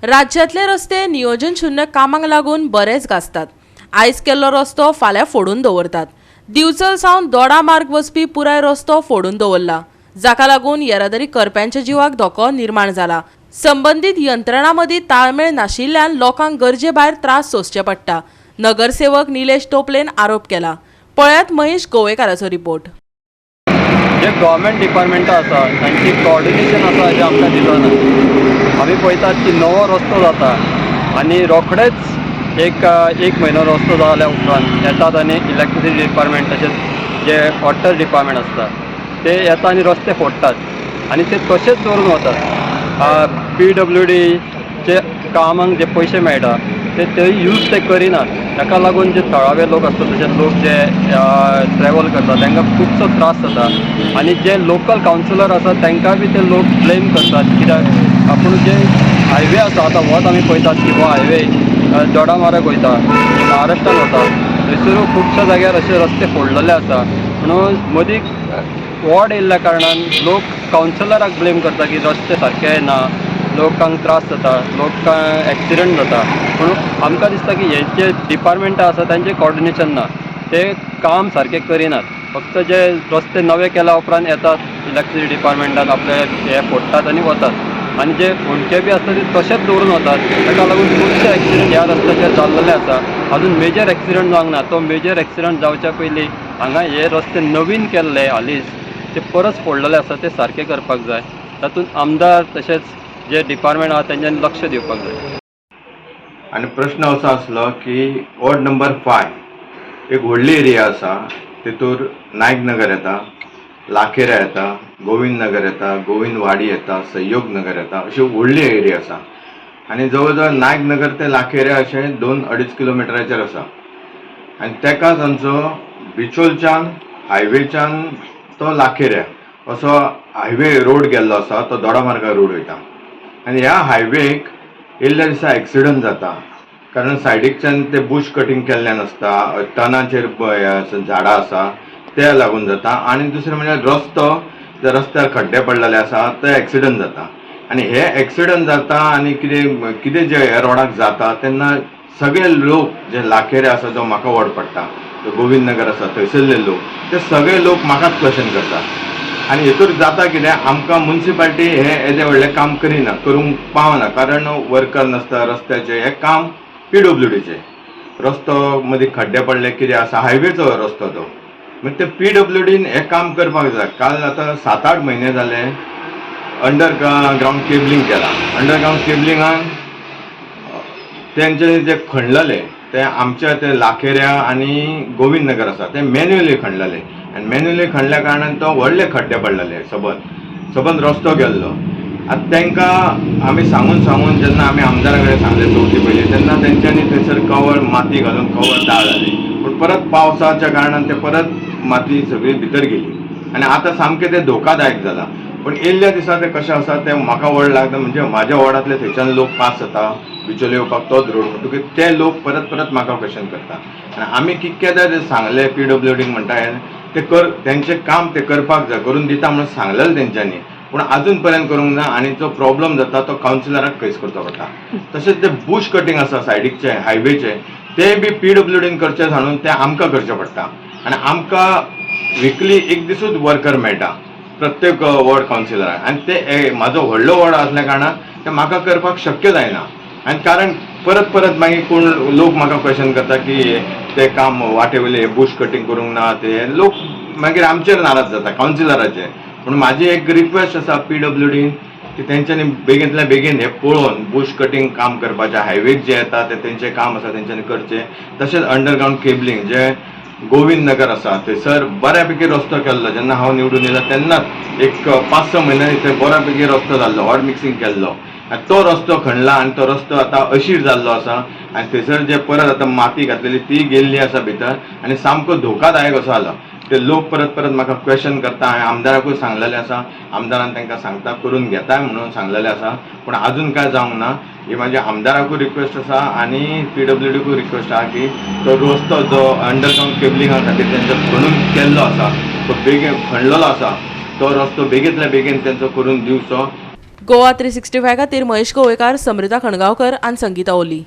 राज्यांतले रस्ते नियोजन शुन्य कामांक लागून बरेच गाजतात. आयज केल्लो रस्तो फाल्यां फोडून दवरतात. दिवचल सावन दोडा मार्ग वचपी पुराय रस्तो फोडून दवरला, जाका लागून येरादारी करप्यांच्या जिवाक धोको निर्माण जाला. संबंदीत यंत्रणां मदीं ताळमेळ नाशिल्ल्यान लोकांक गरजे भायर त्रास सोंसचे पडटा. नगरसेवक निलेश टोपलेन आरोप केला. पळयात महेश गोवेकाराचो रिपोर्ट. जे गव्हर्मेंट डिपार्टमेंटां आसा तांची कॉर्डिनेशन आसा अशें आमकां दिसना. आमी पळयतात की नवो रस्तो जाता आनी रोखडेच एक एक म्हयनो रस्तो जाल्या उपरांत येतात आनी इलेक्ट्रिसिटी डिपार्टमेंट तशेंच जे वॉटर डिपार्टमेंट आसता ते येता आनी रस्ते फोडटात आनी ते तशेंच दवरून वतात. पीडब्ल्यूडीचे कामांक जे पयशे मेळटा ते ते यूज ते करिनात. ताका लागून जे थळावे लोक आसता तशेंच लोक जे ट्रॅवल करता तांकां खुबसो त्रास जाता आनी जे लोकल कावन्सिलर आसा तांकां बी ते लोक ब्लेम करतात, कित्याक आपूण जे हायवे आसा आतां होच आमी पळयतात की हो हायवे दोडामार्ग वयता, महाराष्ट्रान वता, थंयसर खुबश्या जाग्यार अशे रस्ते फोडलेले आसा. म्हणून मदीं वॉर्ड येयल्ल्या कारणान लोक कावन्सिलराक ब्लेम करता की रस्ते सारके ना, लोकांक त्रास जाता, लोकांक एक्सिडंट जाता. म्हणून आमकां दिसता की हे जे डिपार्टमेंटां आसा तांचें कॉर्डिनेशन ना, ते काम सारकें करिनात. फक्त जे रस्ते नवे केल्या उपरांत येतात इलेक्ट्रिसिटी डिपार्टमेंटान आपले हे फोडटात आनी वतात आनी जे हुंडके बी आसता ते तशेंच दवरून वतात. ताका लागून खुबशे एक्सिडंट ह्या रस्त्याचेर जाल्लेले आसा. अजून मेजर एक्सिडंट जावंक ना. तो मेजर एक्सिडंट जावच्या पयलीं हांगा हे रस्ते नवीन केल्ले हालींच ते परत फोडलेले आसा ते सारके करपाक जाय. तातूंत आमदार तशेंच जे डिपार्टमेंट आहा तेंच्यांनी लक्ष दिवपाक जाय. आनी प्रश्न असो आसलो की वॉर्ड नंबर 5 एक व्हडली एरिया आसा, तितूर नायक नगर येता, लाखेरा येता, गोविंद नगर येता, गोविंद वाडी येता, संयोग नगर येता, अशी व्हडली एरिया आसा. आनी जवळ जवळ नायक नगर ते लाखेरा अशें 2-2.5 किलोमिटराचेर आसा. आनी तेकाच आमचो बिचोलच्यान हायवेच्यान तो लाखेऱ्या असो हायवे रोड गेल्लो आसा, तो दोडामार्गा रोड वयता. आनी ह्या हायवेक येयल्ल्या दिसा एक्सिडंट जाता, कारण सायडीकच्यान ते बुश कटींग केल्ल्यान आसता, टनाचेर हे आसा, झाडां आसा ते लागून जाता. आनी दुसरें म्हणजे रस्तो, त्या रस्त्यार खड्डे पडलेले आसा, ते एक्सिडंट जाता. आनी हे एक्सिडंट जाता आनी कितें कितें जे ह्या रोडाक जाता तेन्ना सगळे लोक जे लाखेरे आसा, जो म्हाका वॉर्ड पडटा, जो गोविंद नगर आसा, थंयसरले लोक ते सगळे लोक म्हाकाच क्वेश्चन करता. आनी हेतूर जाता कितें, आमकां मुन्सिपाल्टी हें येदें व्हडलें काम करिना, करूंक पावना, कारण वर्कर नासता रस्त्याचें. हें काम पीडब्ल्यूडीचें. रस्तो मदीं खड्डे पडले कितें आसा, हायवेचो रस्तो तो, मागीर ते पीडब्ल्यूडीन हें काम करपाक जाय. काल आतां 7-8 म्हयने जाले अंडर ग्रावंड केबलींग केलां. अंडर ग्रावंड केबलिंगान तेंचे जे खणलेले ते आमच्या ते लाखेऱ्या आनी गोविंद नगर आसा ते मॅन्युअली खणलेले आनी मॅन्युअली खणल्या कारणान तो व्हडले खड्डे पडलेले, सबंद सबंद रस्तो गेल्लो. आतां तांकां आमी सांगून सांगून जेन्ना आमी आमदारा कडेन सांगलें चवथी पयलीं, तेन्ना तेंच्यांनी थंयसर कवर माती घालून कवर दाळ जाली, पूण परत पावसाच्या कारणान ते परत माती सगळी भितर गेली आनी आतां सामकें तें धोकादायक जालां. पूण येयल्ल्या दिसा तें कशें आसा तें म्हाका व्हड लागता, म्हणजे म्हाज्या वॉर्डांतले थंयच्यान लोक पास जाता बिचोले येवपाक तोच रोड, म्हणटकीर ते लोक परत परत म्हाका क्वेश्चन करता. आनी आमी कितकेदां ते सांगलें पीडब्ल्यूडीक, म्हणटा हें ते कर, तेंचें काम ते करपाक जाय, करून दिता म्हणून सांगलेलें तेंच्यांनी, पूण अजून पर्यंत करूंक ना. आनी जो प्रॉब्लम जाता तो कावन्सिलराक फेस करचो पडटा. तशेंच ते बुश कटींग आसा सायडीकचे हायवेचे, ते बी पीडब्ल्यूडीन करचें सांडून ते आमकां करचें पडटा. आनी आमकां विकली एक दिसूच वर्कर मेळटा प्रत्येक वॉर्ड कावन्सिलराक आनी ते म्हाजो व्हडलो वॉर्ड आसल्या कारणान ते म्हाका करपाक शक्य जायना. आनी कारण परत परत मागीर कोण लोक म्हाका क्वेश्चन करता की ते काम वाटे वयले बुश कटींग करूंक ना, ते लोक मागीर आमचेर नाराज जाता कावन्सिलराचेर. पूण म्हाजी एक रिक्वेस्ट आसा पीडब्ल्यूडीन की तेंच्यांनी बेगीनतल्या बेगीन हें पळोवन बुश कटींग काम करपाचें, हायवेक जें येता तें तेंचें काम आसा तेंच्यांनी करचें. तशेंच अंडरग्रावंड केबलींग जें गोविंद नगर आसा थंयसर बऱ्यापैकी रस्तो केल्लो. जेन्ना हांव निवडून येयलो तेन्नाच एक 5-6 म्हयन्यांनी थंय बऱ्यापैकी रस्तो जाल्लो, हॉट मिक्सिंग केल्लो आनी तो रस्तो खणला आनी तो रस्तो आतां अशीर जाल्लो आसा. आनी थंयसर जे परत आतां माती घातलेली ती गेल्ली आसा भितर आनी सामको धोकादायक असो जाला. ते लोक परत परत म्हाका क्वेश्चन करता. हांवें आमदाराकूय सांगलेलें आसा, आमदारान तांकां सांगता करून घेताय म्हणून सांगलेलें आसा, पूण अजून कांय जावंक ना. ही म्हाजी आमदाराकूय रिक्वेस्ट आसा आनी पीडब्ल्यूडीकूय रिक्वेस्ट आसा की तो रस्तो जो अंडरग्रावंड केबलिंगा खातीर तेंचो खणून केल्लो आसा, तो बेगीन खणलेलो आसा, तो रस्तो बेगीनतल्या बेगीन तेंचो करून दिवचो. गोवा 365 खातीर महेश गोवेकार, समृता खणगांवकर आनी संगीता ओली.